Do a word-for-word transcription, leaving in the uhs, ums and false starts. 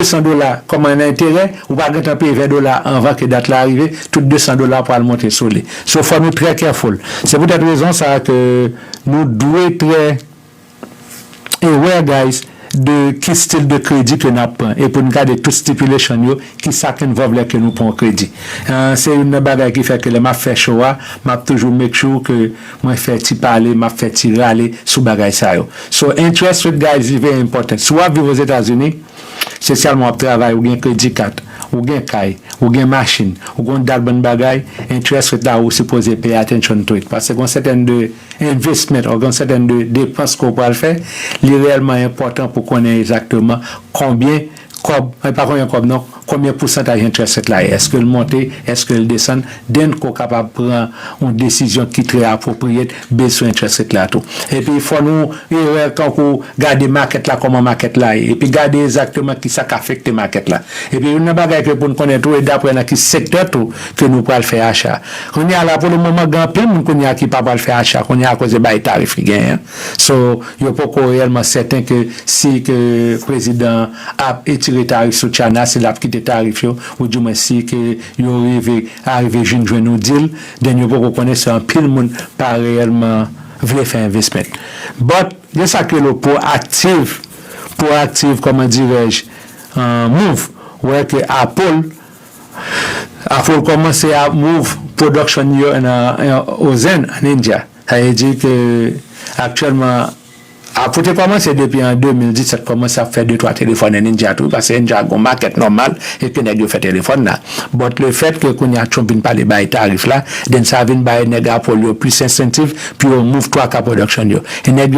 desan dola kòm an enterè, ou pa gentan peye ven dola anvan ke dat la rive, tout desan dola pral monte sou li. So fò nou trè careful. Se poutèt rezon sa ke nou dwe trè aware, guys, de ki stil de kredi ke n ap pran e pou n gade tout stipulation yo, ki sa k involve lè ke nou pran kredi. Se youn nan bagay ki fè ke lè m ap fè show a, m ap toujou make sure ke mwen fè ti pale, m ap fè ti rale sou bagay sa yo. So interest rate, guys, is very important. Si w ap viv Ozetazini, espesyalman w ap travay, ou gen kredi kat, ou gen kay, ou gen machin, ou gen dat bann bagay, interest rate la ou sipoze pay attention to it. Paske gon sètèn de investment, ou gon sètèn de depans ke w pral fè, li reyèlman enpòtan pou konnen egzakteman konbyen kòb, e pa konbyen kòb non, konbyen pousantaj interest rate la ye. Èske l monte, èske l desann, then ke w kapab pran yon desizyon ki trè apwopriye based sou interest rate la tou. Epi fò nou erè kankou gade market la, kòman market la ye, epi gade egzakteman ki sa k afekte market la. Epi youn nan bagay ke pou n konnen tou, e daprè nan ki sektè tou ke nou pral fè acha. Kounye a la, pou le moman, gen anpil moun kounye a ki pa pral fè acha kounye a akoz de bay tarif ki genyen. So, yo poko reyèlman sèten ke si ke prezidan ap etire tarif sou China, si l ap kite tarif yo, ou di mwen si ke yo rive, arive jwenn, jwenn yon deal, then yo poko konnen si anpil moun pa reyèlman vle fè investment. But, gen sa ke lo proaktiv, proaktiv, kòman dirèj, uh, move, wè ke Apple, Apple kòmanse ap move production yo nan, nan, o Zen, an India. Sa vle di ke aktyèlman, Apple te kòmanse depi an de mil disèt, kòmanse ap fè de twa telefòn an India tou, paske India gon market nòmal, epi nèg yo fè telefòn la. But le fèt ke kounye a Trump vin pale bay tarif la, then sa vin bay nèg Apple yo plis incentive pou yo move twa ka production yo. E nèg yo